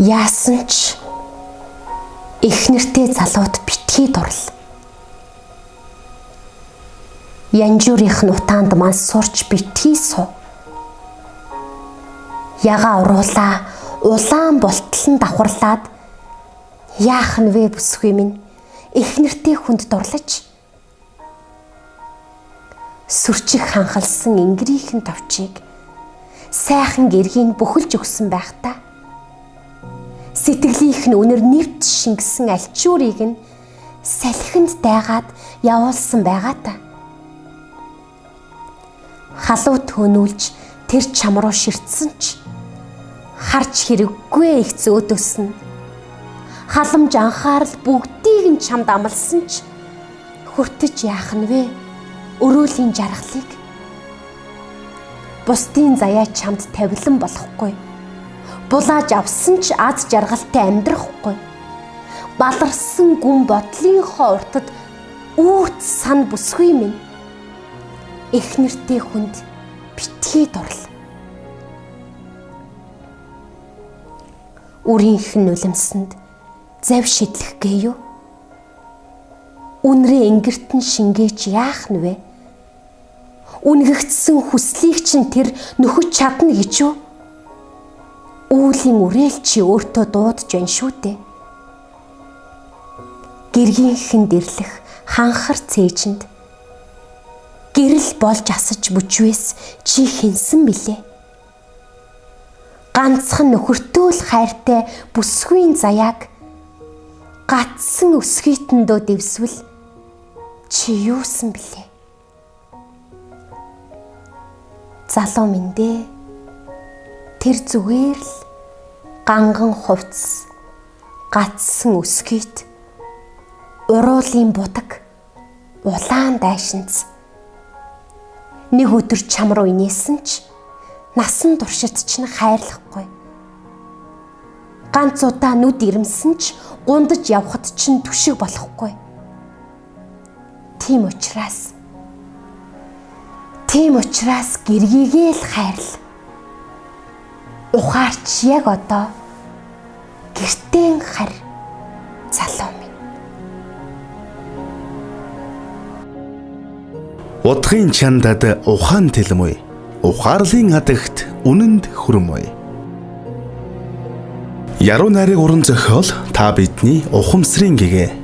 Яасан ч эхнэртэй залууд битгий дурл. Янжуурийнх нь утаанд мансуурч битгий суу. Яга уруулаа улаан болтол нь давхарлаад яах нь вэ бүсгүй минь эхнэртэй хүнд дурлаж сүрчих ханхалсан энгэрийнхэн товчийг сайхан гэргийг бүхэлж өгсөн байх та. Сэтгэлийнх нь үнэр нэвт шингэсэн альчуурыг нь салхинд дайгаад явуулсан байгаа та. Халуу төөнүүлж тэр чам руу ширтсэн ч харж хэрэггүй их зөөдөөс нь халамж анхаарал бүгдийг нь чамд амласан ч хүртэж яах нь вэ? Өрөөлийн жаргалыг бусдын заяа чамд тавилан болохгүй. Булааж авсан ч аз жаргалтай амьдрахгүй. Баларсан гүн бодлынхоо уртад үүт сан бүсгүй минь. Эхнэртэй хүнд битгий дурл. Үрийнх нь нулимсанд зав шидлэх гээ юу? Үнрээ ингэртэн шингээч яах нь вэ? Үнгэгдсэн хүслийг чинь тэр нөхөж чадна гэж юу? Үүлийн үрээл чи өөртөө дуудаж байна шүү дээ. Гэргийнхэн дэрлэх ханхар цээжинд гэрэл болж асаж бүжвэс чи хинсэн билээ? Ганцхан нөхөртөө л хайртай бүсгүйн заяаг гатсан өсгийтэндөө дэвсвэл чи юусан билээ? Залуу минь дээ. Тэр зүгээр л ганган хувцс, гатсан өсгийт, уруулын будаг, улаан дайшинц. Нэг өдөр чам руу инээсэн ч насан туршид чинь хайрлахгүй. Ганц удаа нүд ирэмсэн ч гундаж явхад чинь түшиг болохгүй. Тийм учраас гэргийгээ л хайрл. Ухаарч яг одоо гэртээ хар залуу минь. Удахын чандад ухаан тэлмүй. Ухаарлын адагт үнэнд хүрмүй. Яруу найраг уран зохиол та бидний ухамсрын гэгээ.